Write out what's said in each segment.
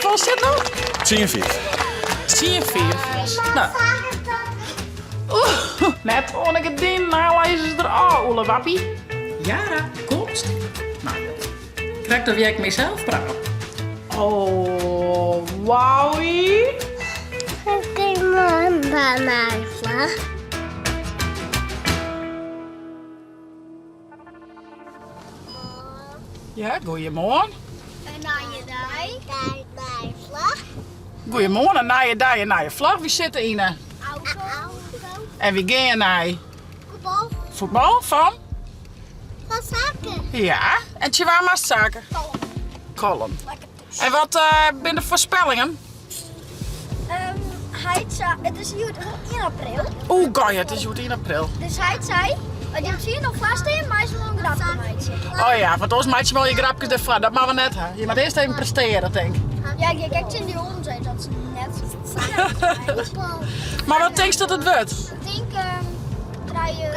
Hoefolle sit no? 10-5. 10-5. Nou. Oeh, net oan de gerdinen, nou lizze ze der ôf, oele wappie. Jara, komst? Nou, krekt of ik myself praat. Oh, wowie. Ja, goeiemoarn. In nije dei, nije flach. Goeiemoarn, in nije dei, in nije flach. Wy sitte yn 'e auto. En wy gean nei Voetbal. Voetbal fan? Fan Sake. Ja, en tsjin wa moatst Sake? Kollum. Kollum. En wat uh, binne de foarspellingen? Um, heit sei, it is hjoed 1 april. Oeh, goeie, it is hjoed 1 april. Dus heit sei, as je tsien noch foar stean, meist wol in grapke meitsje. Oh ja, want oars meitsje we al je grapkes derfoar. Dat moatte we net ha. Je moatte earst even prestearje, tink ik. Ja, ik ek tsjin dy oaren sei dat se net. Maar wat tinkst dat it wurdt? Ik tink um, trije,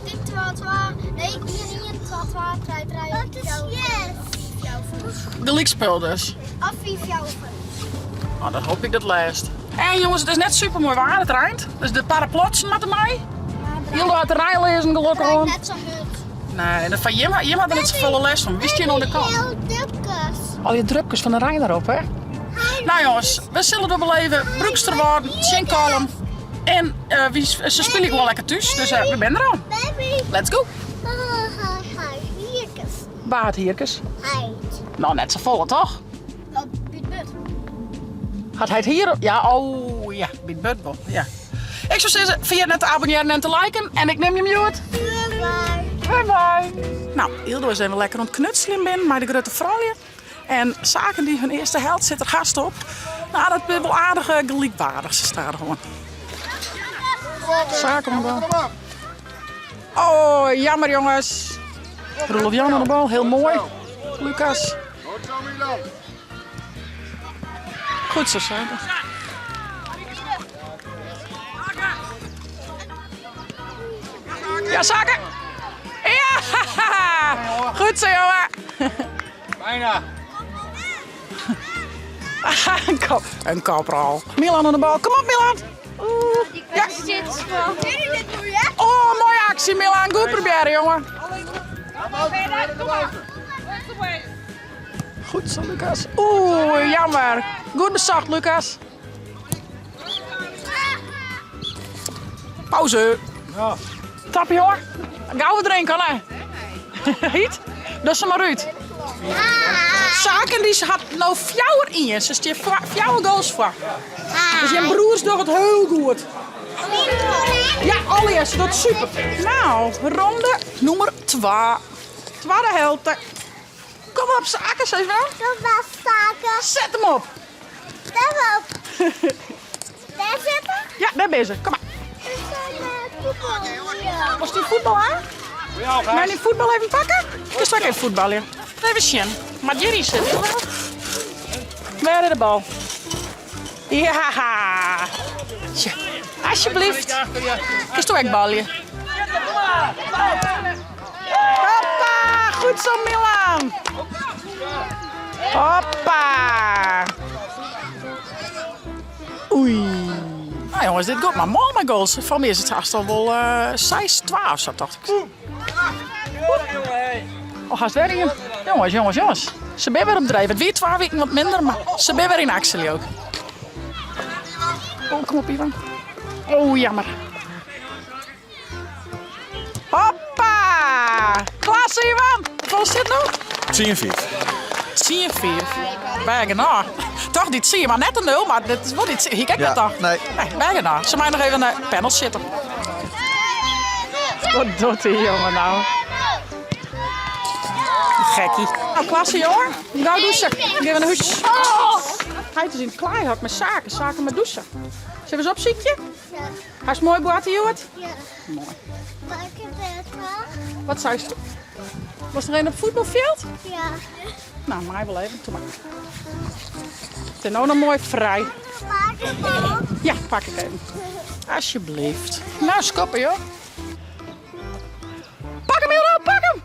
ik tink twa, twa, nee, 1, 1, 2, 2, 3, 3, 4, 5, 4, Gelykspul dus. Of 5, 4, 5. Oh, dan hoop ik dat lêst. En jongens, it is net super moai waar, it reint. Dus de paraplotsen moatte mei. Hielendal hat de reinleazen gelokkich oan. Net sa hurd. Nee, en fan jim, jim hat der net safolle lêst fan. Wy stean oan de kant. Heel drupkes. Al je drupkes fan de rein erop, hè? Nou jongens, we sille it beleven. Broeksterwâlden, tsjin Kollum. En uh, wy, se spylje gewoan lekker thús, dus uh, we binne der al. Let's go. Wa hat hierkes? Heit. Nou, net safolle, toch? Dat by it burd. Hat heit hier? Ja, oh ja, by it burd wol. Ja. Ik soe sizze, ferjit net te abonnearjen en te liken. En ik nim jim hjoed. Bye bye. Bye bye. Nou, Ildo is even lekker oan it knutseljen binnen mei de grutte froulju. En Saken dy hun earste helt sit der hast op. Nou, dat binne wol aardich eh, gelykwaardich, se stadichoan. Saken oan de bal. Oh, jammer jongens. Roelof Jan oan de bal, heel mooi. Lucas. Goed zo, Saken. Ja, Saken. Ja! Goed zo, jongen. Bijna. Een kop, een koprol. Milan aan de bal. Kom op, Milan. Oeh. Ja. Oh, mooie actie, Milan. Goed proberen, jongen. Goed zo, Lucas. Oeh, jammer. Goed bezocht, Lucas. Pauze. Ja. Tap, jongen. Gau wat drinken, hè? Hiet? Doch se mar út. Saken dy hat no fjouwer ien. Se stean fjouwer goals foar. Dus jim broers dogge it hiel goed. Ja, allegear, se docht super. Nou, ronde nûmer twa. Twadde helte. Kom op, Saken, sis wel. Dat was Saken. Set him op. Daar op. Daar zitten? Ja, dêr binne se. Kom mar. Wolst dyn fuotbal ha? Mei dyn fuotbal even pakke? Kinst ek even fuotbalje. Even sjen. Moat hjiryn sitte. Wêr is de bal? Ja! Tja, alsjeblieft. Kinst ek balje? Hoppa! Goed zo, Milan! Hoppa! Oei. Nou jongens, dit giet mar moai mei goals. Foar my is it hast al wol uh, 6-2 of sa, tocht ik. Oh, hast wer ien. Jongens, jongens, jongens. Se binne wer op dreef. It wie twa wiken wat minder, mar se binne wer yn aksje, leau ik. Oh, kom op, Ivan. Oh, jammer. Hoppa! Klasse, Ivan! Hoefolle sit no? 10-5. 10-5. By genôch. Toch dy tsien, mar net de nul, mar dit is wol dy tsien. Hie ik ek net tocht. Nee. Nee, by genôch. Se mei noch even uh, panel sjitte. Wat docht dy jonge nou? Gekkie. Nou, klasse jongen. Gau dûse. Gean we nei hûs. Heit is yn it klaaihok mei Saken. Saken mei dûse. Sille we se opsykje? Ja. Hast moai boarte hjoed? Ja. Moai. Pak ik het wel? Wat seist? Wolst noch even op fuotbalfjild? Ja. Nou, mei wol even. Doe mar. It is no noch moai frij. Pak ik wel? Ja, pak ik even. Alsjeblieft. Nou, skoppe joh. Pak hem Ildo, pak hem!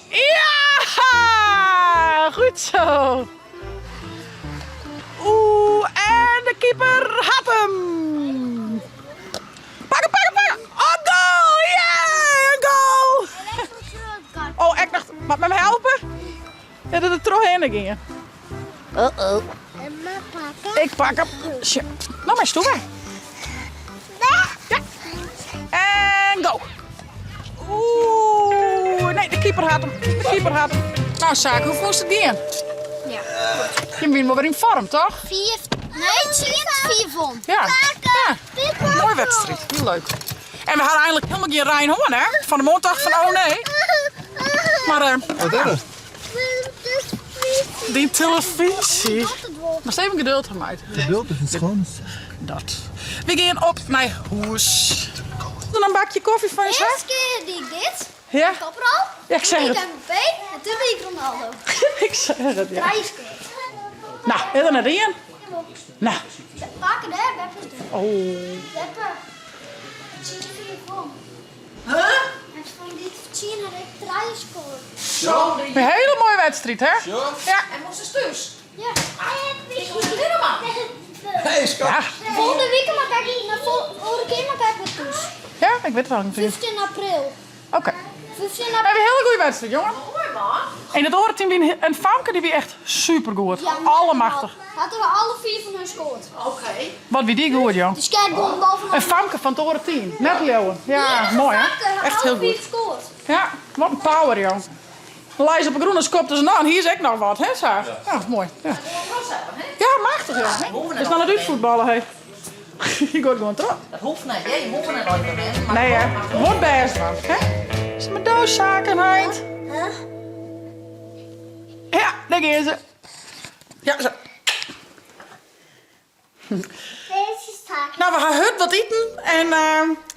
Ja! Goed zo! hinne gean. Uh-oh. Ik pak hem. Sjoch. No meisto wer. Ja. En go. Oeh, nee, de keeper hat hem. De keeper hat hem. Nou, Sake, hoe fûnst it gean? Ja. Jim wiene wol wer yn foarm, toch? Fiif, nee, tsien, fiif om. Ja. Ja. Moai wedstriid. Hiel leuk. En we ha einlik hielendal gjin rein hân, hè? Fan de moarn tocht fan, oh nee. Maar, eh, Wat is het? Die televyzje. Moatst even geduld ha, meid. Geduld is een schone Dat. We gean op nei hûs. Dan in bakje kofje foar ús, hè? Earste kear die ik dit. Ja. Koprol. Ja, ik zeg Toen het. wie ik Mbappé en toen wie ik Ronaldo. Ik zeg het, ja. Trije kear. Nou, is der net ien? Nou. Pakken dêr, beppe is der. Oh. Beppe. Tsien fiif om. Huh? En fan dy tsien ha ik trije skoard. Een hele mooie wedstrijd, hè? Ja. En moest ze thuis? Ja. Hey, schat. Ja. Volgende wike moat ik, nei oare kear moat ik wer thús. Ja, ik wit it al natuurlijk. 15 april. Oké. 15 We april. hebben een hele goede wedstrijd, jongen. Mooi man. En het oare team wie en Famke die wie echt supergoed. Allemachtig. Hadden we alle vier fan hun skoard. Oké. Wat wie die goed, joh. De skatebal van En Famke fan it oare team. Net leauwen. Ja, mooi hè? Echt heel Alle vier goed. gescoord. Ja, wat een power, joh. Lei op de groene skopt dus nou en hier is ek noch wat, hè, sa? Ja, mooi. Ja, ja machtig, joh. Is noch net útfuotballe, hè? Je gaat gewoan troch. Dat hoecht net, hè? Je hoecht net nooit meer wennen. maar Nee, hè? mag Wordt bêst wan, hè? Is het mijn dooszaken, heit? Ja, daar gaan ze. Ja, zo. Nou, we ha hurd wat iten en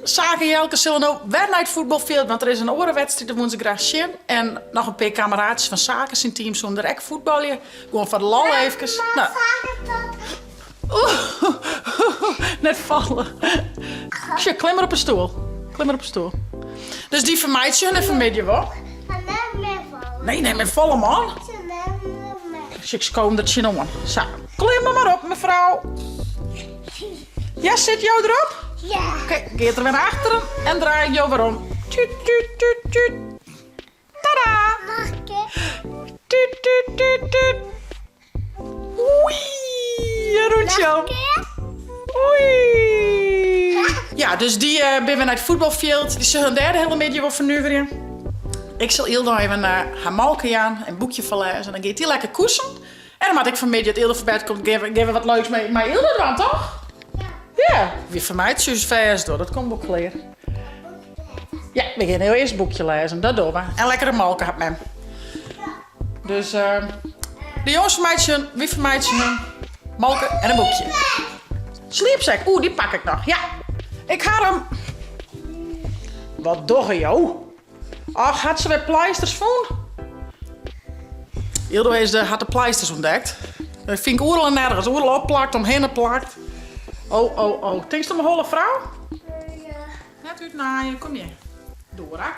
Sake en Jelke sille no wer nei it fuotbalfjild, want der is in oare wedstriid, dêr woene se graach sjen. En noch in pear kameraatsjes fan Sake syn team soene der ek fuotbalje. Gewoan foar de lol eefkes. Nou. Net falle. Sjoch, klim mar op 'e stoel. Klim mar op 'e stoel. Dus dy fermeitsje hun even middei wol. Nee, nee, net falle man. Sjoch, ik sko him der tsjinoan. Sa, klim der mar op, mefrou. Ja, sit jo derop? Ja. Oké, geat er wer nei achteren en draai ik jo werom. Tút, tút, tút, tút. Tada! Mag ik? Tút, tút, tút, tút. Oei, Jeroentje. Oei. Ja, dus dy eh, binne we nei it fuotbalfjild. Dy sille hun dêr de hiele middei wol fernuverje. Ik sil Yldo even eh, har molke jaan en boekje foarlêze. En dan giet dy lekker koesen. En dan moat ik fan 'e middei, as Yldo fan bêd komt, gean we, gean we wat leuks mei, mei Yldo dwaan, toch? Ja. Wy fermeitsje ús fêst hoor, dat komt wol klear. Ja, we gean hiel earst boekje lêzen, dat dogge we. En lekkere molke hat mem. Dus uh, de jongens fermeitsje hun, wy fermeitsje hun. Molke en in boekje. Sliepsek, oeh, dy pak ik noch. Ja, ik ha him. Wat dogge jo? Och, hat se wer pleisters fûn? Yldo is de, hat de pleisters ûntdekt. Dat fyn ik oeral en nergens. Oeral opplakt, omhinne plakt. Oh, oh, oh. Tinkst om 'e holle, frou? Ja. Net útnaaien, kom hjir. Dorak.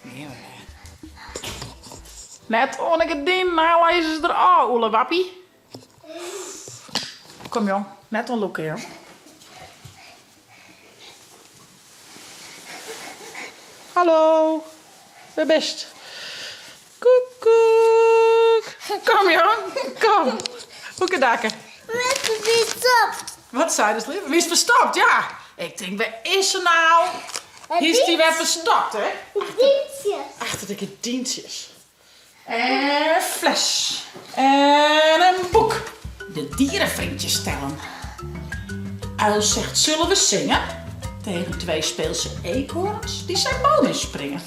Nee, Net oan de gerdinen, nou lizze se der ôf, oelewappie. Kom jong, net oanlûke jong. Hallo, wêr bist? Koekoek. Kom jong, kom. Hoekedakke. Wie verstopt? Wat seidest, leave? Wie is ferstopt, ja. Ik tink, wêr is se nou? Hiest dy wer ferstopt, hè? Gerdyntsjes. Achter de gerdyntsjes. En fles. En in boek. De dierenvriendjes tellen. Uil zegt, zullen we zingen? Tegen twee speelse eekhoorns die zijn boom in springen.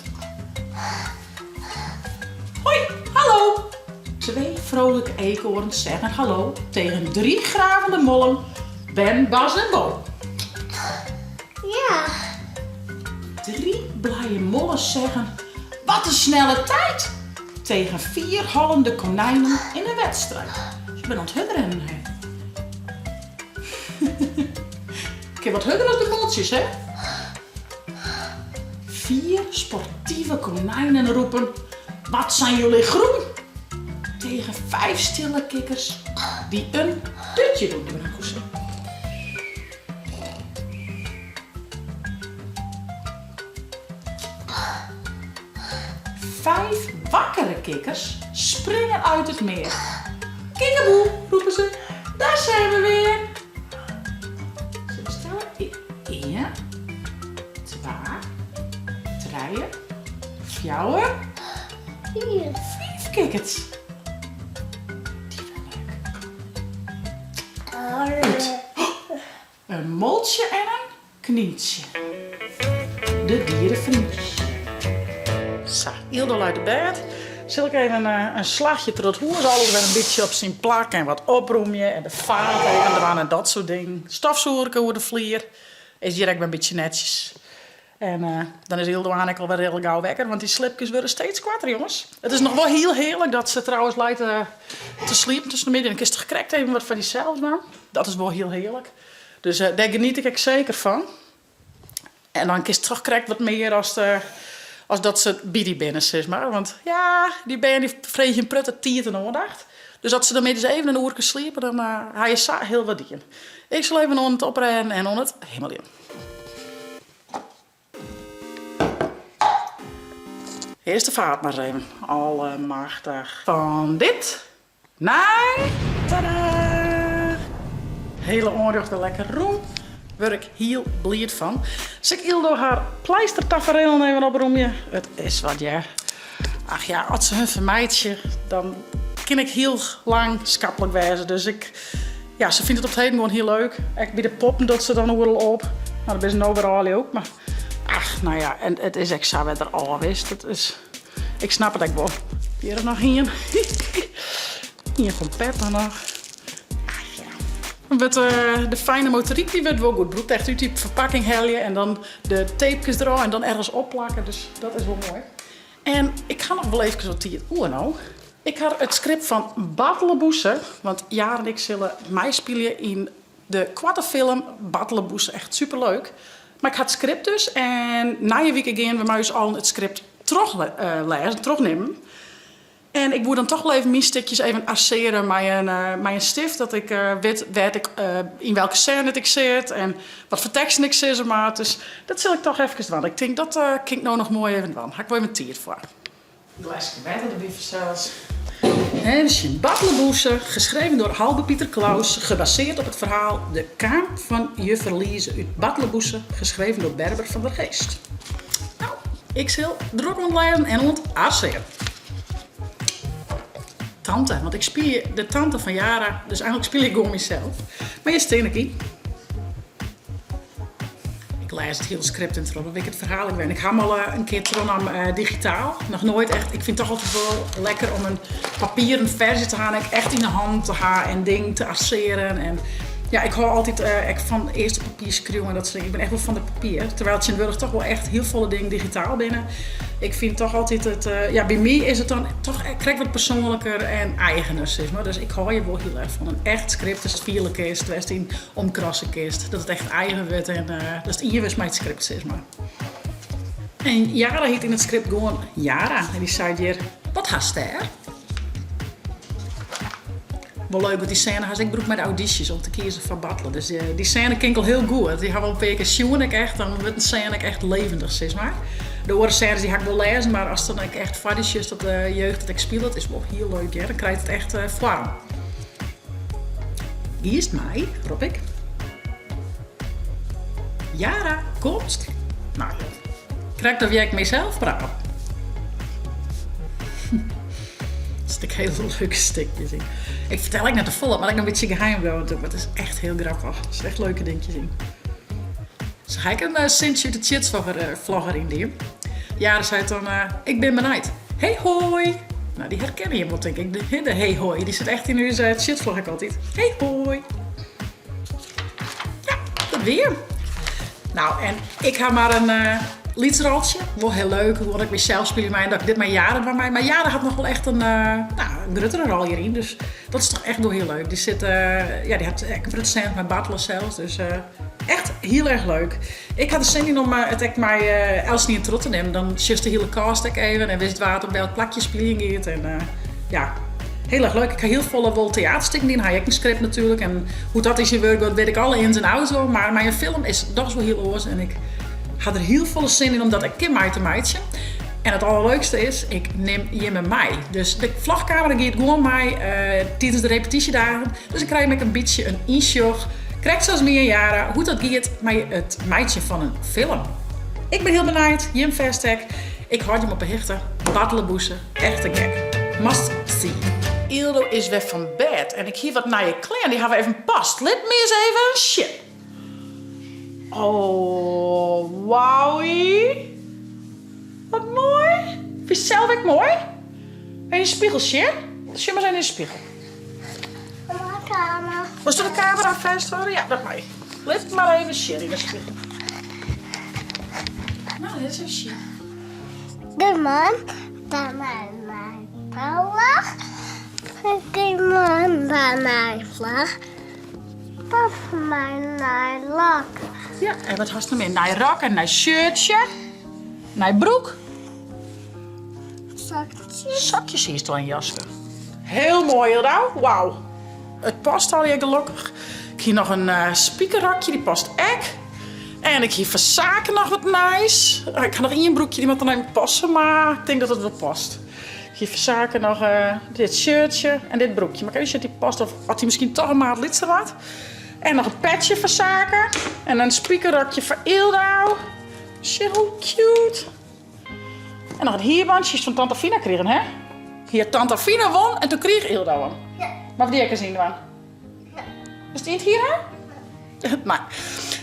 Hoi, hallo. Twee vrolijke eekhoorns zeggen hallo tegen drie gravende mollen, Ben, Bas en Bo. Ja. Drie blije mollen zeggen, wat een snelle tijd! Tegen vier hollende konijnen in een wedstrijd. Se binne oan it hurdrinnen, hè? Kin wat hurder as de boltsjes, hè? Vier sportieve konijnen roepen, wat zijn jullie groen! Tegen vijf stille kikkers die een dutje doen. Vijf wakkere kikkers springen uit het meer. Kiekeboe, roepen ze, daar zijn we weer. Sille we telle? Ien, twa, trije, fjouwer, fiif kikkerts. Dy wel leuk. Ut. In moltsje en in knyntsje. De dierenvriendjes. Sa, Yldo leit op bêd. Sil ik even in slachje troch it hûs, alles wer in bytsje op syn plak en wat oprûmje en de faat even dwaan en dat soart dingen. Stofsûgerke oer de flier is hjir ek wer in bytsje netsjes. En dan is Yldo aanst ek alwer hiel gau wekker, want dy sliepkes wurde steeds koarter, jonges. It is noch wol hiel hearlik dat se trouwens leit te sliepen tusken de middei. Dan kinst toch krekt even wat foar dysels dwaan. Dat is wol hiel hearlik. Dus dêr geniet ik ek seker fan. En dan kinst toch krekt wat mear as, as dat se by dy binne, sis mar. Want ja, dy bern dy freegje in protte tiid en oandacht. Dus as se dan middeis even in oerke sliepe, dan ha je sa hiel wat dien. Ik sil even oan it oprêden en oan it himmeljen. Earst de faat mar ris even. Allemachtich. Fan dit nei tada! Hele oanrjocht wer lekker rûn. Wurd ik hiel bliid fan. Sil ik Yldo har pleistertaferelen even oprûmje? It is wat hear. Ach ja, as se hun fermeitsje, dan kin ik hiel lang skaplik wêze. Dus ik, ja, se fynt it op it heden gewoan hiel leuk. Ek by de poppen docht se dan oeral op. No, dêr binne se no wer ôf lilk, mar ach, no ja, en it is ek sa wer der ôf wist. It is, ik snap it ek wol. Hjir noch ien. Ien fan Peppa noch. Ach ja. Dan wurdt de fijne motoryk dy wurdt wol goed brûkt. Echt út dy ferpakking helje en dan de tapekes derôf en dan ergens opplakke. Dus dat is wol moai. En ik ha noch wol eefkes wat tiid oer no. Ik ha it skript fan Bartleboese, want Jara en ik sille meispylje yn de koarte film Bartleboese. Echt superleuk. Mar ik ha it skript dus en nije wike gean we mei ús allen it skript trochlêzen, trochnimmen. En ik woe dan toch wol even myn stikjes even arsearje mei in, mei in stift, dat ik wit wêr't ik, yn welke sêne ik sit en wat foar teksten ik sizze moat. Dus dat sil ik toch efkes dwaan. Ik tink dat kin ik no noch moai even dwaan. Ha ik wol even tiid foar. Gleske wetter derby fansels. Even sjen. Bartleboese, geschreven door Halbe Piter Claus, gebaseerd op het verhaal De Kaam van Juffer Lize uit Bartleboese, geschreven door Berber van der Geest. Nou, ik sil drok oan it lêzen en oan it arsearjen. Tante, want ik spylje de tante fan Jara, dus eigenlik spylje ik gewoan mysels. Mar hjir stean ik yn. Ik lês it hiele skript en troch, dan wit ik it ferhaal ek wer. Ik ha him al in kear trochnaam digitaal. Noch noait echt. Ik fyn it toch altyd wol lekker om in papieren ferzje te hawwen en ek echt yn 'e hannen te hawwen en dingen te arsearjen. En ja, ik hâld altyd ek fan earst op papier skriuwen en dat soart dingen. Ik bin echt wol fan de papier. Terwijl tsjintwurdich toch wol echt hiel folle dingen digitaal binne. Ik fyn toch altyd it, ja, by my is it dan toch krekt wat persoanliker en eigener, sis mar. Dus ik hâld hjir wol hiel erch fan. In echt skript, datst fiele kinst, wêr'tst yn omkrasse kinst. Dat it echt eigen wurdt en datst ien wurdst mei it skript, sis mar. En Jara hyt yn it skript gewoan Jara. En dy seit hjir, Wat hast dêr? Wol leuk, want dy sêne ha se ek brûkt mei de audysjes om te kiezen foar Bartle. Dus dy sêne ken ik al hiel goed. Dy ha we al in pear kear sjoen ek echt. Dan wurdt in sêne ek echt levendig, sis mar. De oare sênes dy ha ik wol lêzen, mar ast dan ek echt foar dy sjochst dat de jeugd it ek spilet, is wol hiel leuk hear. Dan krijt it echt foarm. Giest mei, rop ik. Jara, komst? No, krekt of hear ik mysels praten. Der sitte ek hiele leuke stikjes yn. Ik fertel ek net te folle, mar ek noch in bytsje geheim bliuwe natuerlik, mar it is echt hiel grappich. Der sitte echt leuke dinkjes yn. Sa ha ik in sintsje út de tsjitsvlogger yn dien. Jara seit dan, ik bin benijd. Hey hoi! No, dy herkenne jim wol tink ik. De hey hoi, dy sit echt yn ús tsjitvlog ek altyd. Hey hoi! Ja, dat wie him. Nou, en ik ha mar in lyts roltsje. Wol hiel leuk, hoewol't ik mysels spylje mei en dat ik dit mei Jara dwaan mei. Mar Jara hat noch wol echt in, nou, in gruttere rol hjiryn. Dus dat is toch echt wol hiel leuk. Dy sit, ja, dy hat ek in protte sênes mei Bartele sels. Dus echt hiel erch leuk. Ik ha der sin yn om it ek mei eltsenien troch te nimmen. Dan sjochst de hiele cast ek even en witst wa't op welk plakje spyljen giet. En ja, hiel erch leuk. Ik ha hiel folle wol teaterstikken dien, ha ek in skript natuerlik. En hoe't dat yn syn wurk giet, wit ik alle ins en outs wol. Mar mei in film is it dochs wol hiel oars. En ik ha der hiel folle sin yn om dat ek in kear mei te meitsjen. En it allerleukste is, ik nim jimme mei. Dus de vlogkamera giet gewoan mei tidens de repetysjedagen. Dus dan krije jimme ek in bytsje in ynsjoch, krekt sa as my en Yara, hoe't dat giet mei it meitsjen fan in film. Ik bin hiel benijd, jim fêst ek. Ik hâld jim op 'e hichte. Barteleboese, echt te gek. Must see. Ildo is wer fan bêd en ik hie wat nije klean, dy hawwe even past. Lit my ris even sjen. Oh, wowie. Wat moai. Fynst sels ek moai? Yn de spegel sjen? Sjoch mar ris even yn de spegel. Wolst de kamera fêsthâlde? Ja, dat mei. Lit mar even sjen yn de spegel. No, lit ris even sjen. De man bij mijn vlag. De man bij mijn vlag. Dat is mijn nij rok. Ja, en wat hast noch mear? Nij rok en nij shirtsje. Nij broek. Sokjes. Sokjes hiest al en jaske. Hiel moai, Hilda. Wauw. It past allegear gelokkich. Ik hie noch in eh, spikerrokje, dy past ek. En ik hie foar Sake noch wat nijs. Ik ha noch ien broekje, dy moat dan even passe, mar ik tink dat it wol past. Ik hie foar Sake noch eh, dit shirtsje en dit broekje. Mar ik even sjen oft dy past of oft dy miskien toch in maat lytser waard. En noch in petsje foar Sake. En in spikerrokje foar Ildau. Sjoch hoe cute. En noch in hierbantsje fan Tante Fina krigen, hè? Hier Tante Fina won en toen krieg Ildau him. Ja. Mar dy ek ris yn dwaan? Ja. Is it yn it hier, hè? Nee.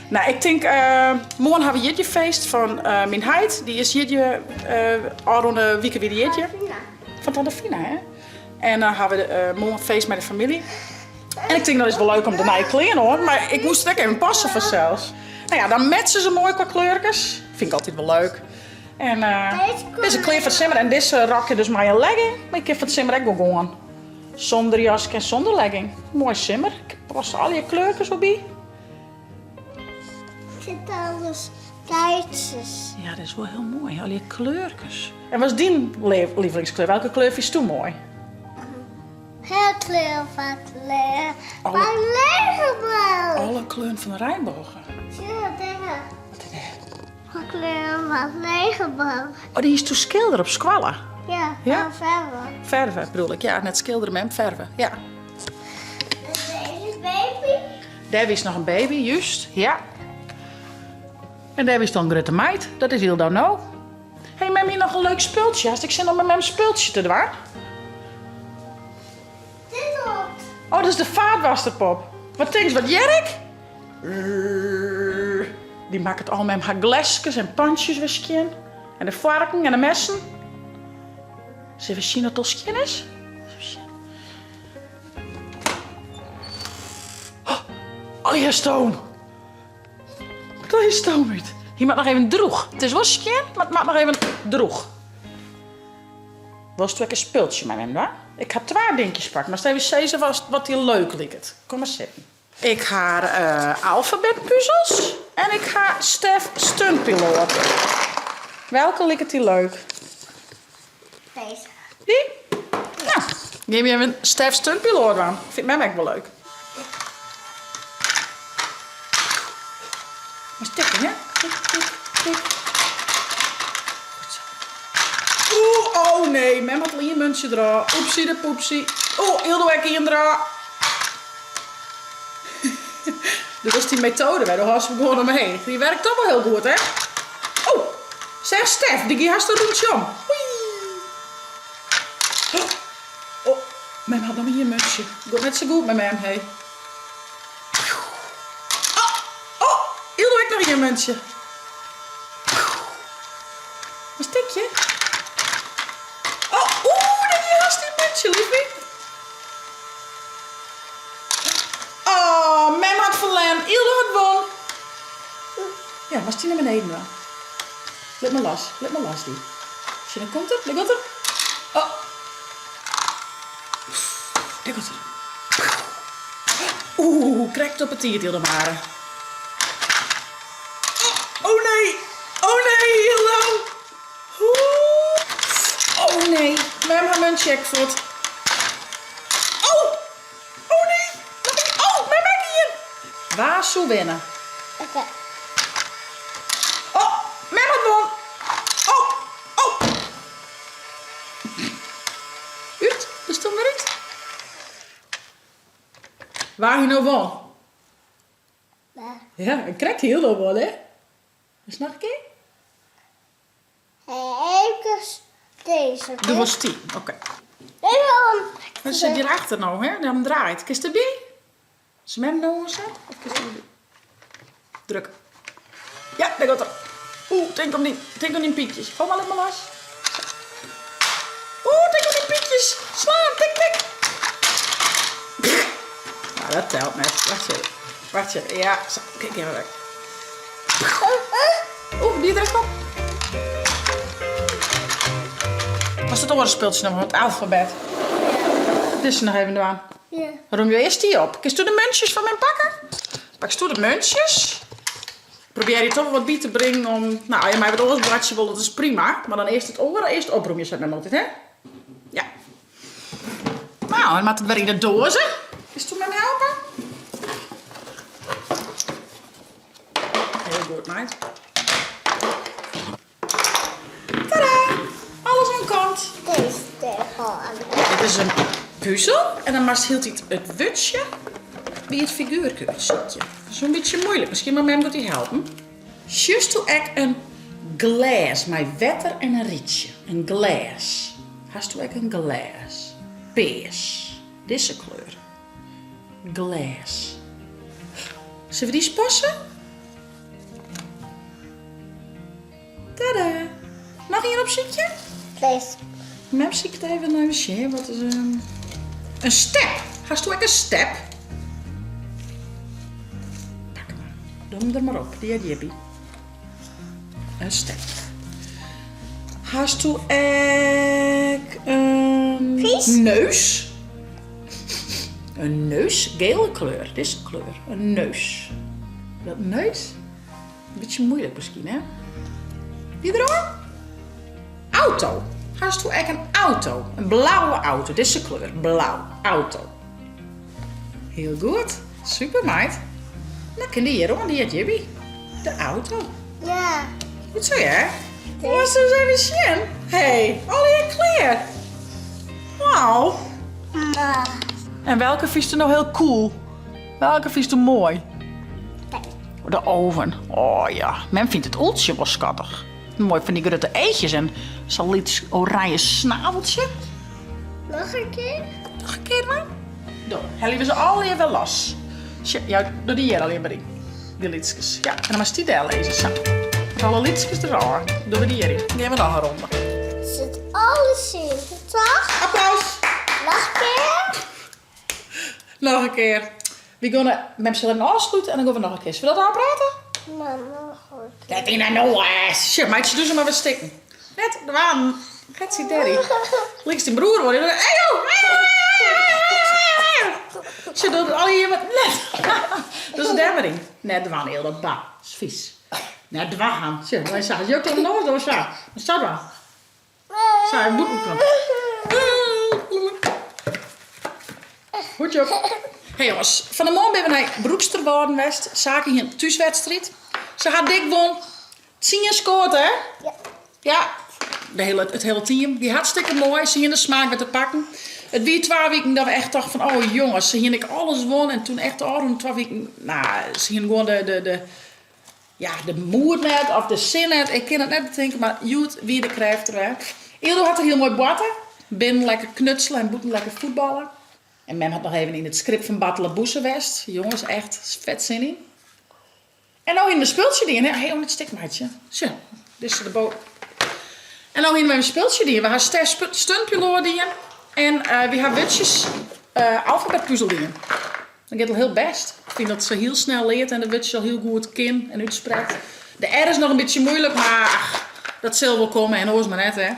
Nou, ik tink, uh, moarn ha we jierdeifeest fan uh, myn heit. Dy is jierdei, uh, ôfrûne wike wie de jierdei. Fan Tante Fina, hè? En dan ha we uh, moarn feest mei de famylje. En ik tink dat is wol leuk om de nije klean oan, mar ik moast it ek even passe fansels. Nou ja, dan matchen se moai kwa kleurkes. Fyn ik altyd wol leuk. En uh, dizze klean foar 't simmer en dizze rokje dus mei in legging. Mar je kinne fan 't simmer ek wol gewoan sûnder jaske en sûnder legging. Moai simmer. Ik pas allegear kleurkes wol by. Zit alles tijdjes. Ja, dat is wol hiel moai. Allegear kleurkes. En wat is dyn lievelingskleur? Welke kleur fynst do moai? Heel kleur van kleur. Van regenboog. Alle kleuren fan de reinbôge. Ja, daar. Wat is dat? Van kleur van regenboog. Oh, dy hiest doe skildere op skoalle? Ja, Ja? van verve. Ferve bedoel ik, ja. Net skildere, mem, ferve. Ja. En deze baby. Dêr is noch in baby, juist. Ja. En dêr is dan grutte meid. Dat is Hilda no. Hey, mem hier noch in leuk spultsje. Hast ek sin om mei mem spultsje te dwaan? Dit op. Oh, dat is de vaatwasserpop. Wat tinkst, wat hear ik? Dy makket al mem har gleskes en pantsjes wer skjin. En de foarken en de messen. Sille we sjen oft it al skjin is? Oh, ja, stoom. Dat is stoom út. Hy moat noch even droech. It is wol skjin, mar it moat noch even droech. Wolst ek in spultsje mei mem dwaan? Ik ha twa dinkjes pakt. Moatst even sizze wat dy leuk liket. Kom mar sitten. Ik ha uh, alfabetpuzels en ik ha Stef Stuntpiloat. Welke liket dy leuk? Deze. Dy? Nou, gean we even Stef Stuntpiloat dwaan. Fynt mem ek wol leuk. Mar tikken, hè? Tik, tik, tik. Goed zo. Oeh, oh nee, mem hat al ien muntsje derôf. Oepsie de poepsie. Oeh, Ildo ek ien derôf. Dit is dy methode wer, do hâldst him gewoan omheech. Dy werkt toch wol hiel goed, hè? Oh, zeg Stef, dy gie hast in rûntsje om. Oei. Oh, mem hat noch ien muntsje. Giet net sa goed mei mem, hé. Oh, oh, Ildo ek noch ien muntsje. In stikje. Oh, oeh, dêr gie hast dyn muntsje, liefie. Oh, mem hat ferlern. Ildo hat won. Ja, moatst dy nei beneden dwaan. Lit mar los, lit mar los dy. Sjoch, dêr komt er, dêr giet er. Oh. Dêr giet er. Oeh, krekt op 'e tiid, Ildo Mare. Oh nee, oh nee, Ildo. Oeh. Oh nee, mem har muntsje ek fuort. Oh, oh nee, noch ien. Oh, mem ek ien. Wa soe winne? Oké. Oh, mem hat won. Oh, oh. Wa hie no won? Ja, en krekt hielendal won, hè? Dus noch in kear? Even deze. Do wolst dy, oké. Dan sit hjir achter no, hè? Dan draait. Kinst derby? Is mem no oanset? Of kinst derby? Druk. Ja, dêr giet er. Oeh, tink om dyn, tink om dyn pykjes. Hou mar, lit mar los. Oeh, tink om dyn pykjes. Slaan, tik, tik. Nou, dat telt net. Wacht even. Wacht even. Ja, zo. Kijk even weg. Oeh, die druk op. Was it oare spultsje noch, it alfabet? Dit is noch even dwaan. Ja. Romje earst dy op. Kinst do de muntsjes foar mem pakke? Pakst do de muntsjes? Probearje toch wat by te bringen om, no, as je mei wat oars boartsje wolle, dat is prima. Mar dan earst it oare, earst opromje, seit mem altyd, hè? Ja. No, dan moat it wer yn de doaze. Kinst do mem helpe? Hiel goed, meid. Tada! Alles oan kant. Dit is in puzel en dan moatst hieltyd it wurdsje by it figuerke útsykje. Dat is in bytsje muoilik, miskien moat mem dy helpen. Sjochsto ek in glês mei wetter en in rytsje? In glês. Hasto ek in glês? Pears. Dizze kleur. Glês. Sille we dy spasse? Tada! Noch ien opsykje? Please. Mem siket even even sjen. Wat is in. In step! Hasto ek in step? Pak him mar. Doch him der mar op. Dy heart hjirby. In step. Hasto ek in Fisk? neus? In neus? Gele kleur, dizze kleur. In neus. Dat neus? Bytsje moeilik miskien, hè? Wie der oan? Auto. Hasto ek in auto? In blauwe auto, dizze kleur, blau. Auto. Hiel goed. Super, meid. Dan kin dy hjir oan, dy heart hjirby. De auto. Ja. Goed sa, hè? Moatst ris even sjen. Hey, allegear klear. Wauw. En welke fynst do no hiel cool? Welke fynst do moai? De oven. Oh ja, mem fynt it ûltsje wol skattich. Moai fan dy grutte eachjes en sa'n lyts oranje snaveltsje. Noch in kear? Noch in kear mar. Do, helje we se allegear wer los. Sjoch, ja, doch dy hjir allegear mar yn. Dy lytskes. Ja, en dan moatst dy dêr lizze, sa. Met alle lytskes derôf. Dogge we dy hjir yn. Gean we noch in ronde. Sit alles yn, toch? Applaus! Noch in kear? Noch in kear. We gonna, mem sil even ôfslute en dan gean we noch in kear. Sille we dat ôfprate? Mama, goed. Net yn 'e noas. Sjoch, meitsje dus mar wer stikken. Net dwaan. Getsie daddy. Lykas dyn broer wol. Hey jo! Sjoch, docht allegear wat net. Dus dêr mar yn. Net dwaan, Eelder. Bah, is fys. Net dwaan. Sjoch, dan sa. As jo komt noas, dan sa. Dan sa dwaan. Sa, even bûten komme. Goed job. Hey jonges, fan 'e moarn binne we nei Broeksterwâlden west. Sake hie in thúswedstriid. Se ha dik won. Tsien skoard hè? Ja. Ja, de hele, it hiele team wie hartstikke moai. Se hiene de smaak wer te pakken. It wie twa wiken dat we echt tochten fan, oh jonges, se hiene ek alles won. En toen echt de ôfrûne twa wiken, nou, se hiene gewoan de, de, de, ja, de moed net of de sin net. Ik kin it net betinke, mar hjoed wie de krêft der wer. Ildo hat der hiel moai boarte. Binnen lekker knutsele en bûten lekker fuotballe. En mem hat noch even yn it skrip fan Bartele Boese west. Jonges, echt fet sin yn. En no hiene we in spultsje dien. Hé, om it stik meitsje. Sjoch, dizze de bo. En no hiene we in spultsje dien. We ha Stef stuntpiloat dien. En wy ha wurdsjes alfabetpuzel dien. Dat giet al hiel bêst. Ik fyn dat se hiel snel leart en de wurdsjes al hiel goed kin en útsprekt. De R is noch in bytsje muoilik, mar ach, dat sil wol komme en oars mar net, hè.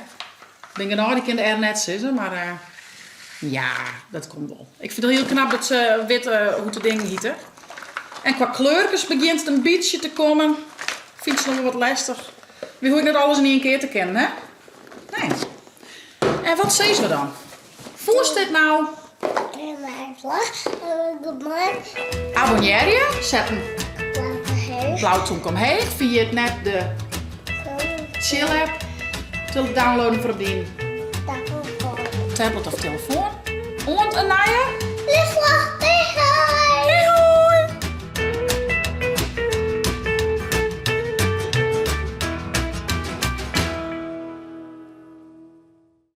Bin genôch, dy kin de R net sizze, mar ja, dat komt wol. Ik fyn it al hiel knap dat se wit hoe't de dingen hite. En kwa kleurkes begjint it in bytsje te kommen. Fynt se noch wol wat lestich. Wy hoege ek net alles yn ien kear te kinnen, hè? Nee. En wat sizze we dan? Fûnst dit no? Abonnearje, set in blau tomke omheech. Ferjit net de Tsjil app te downloaden foar op dyn tablet of telefoan. Oant in nije.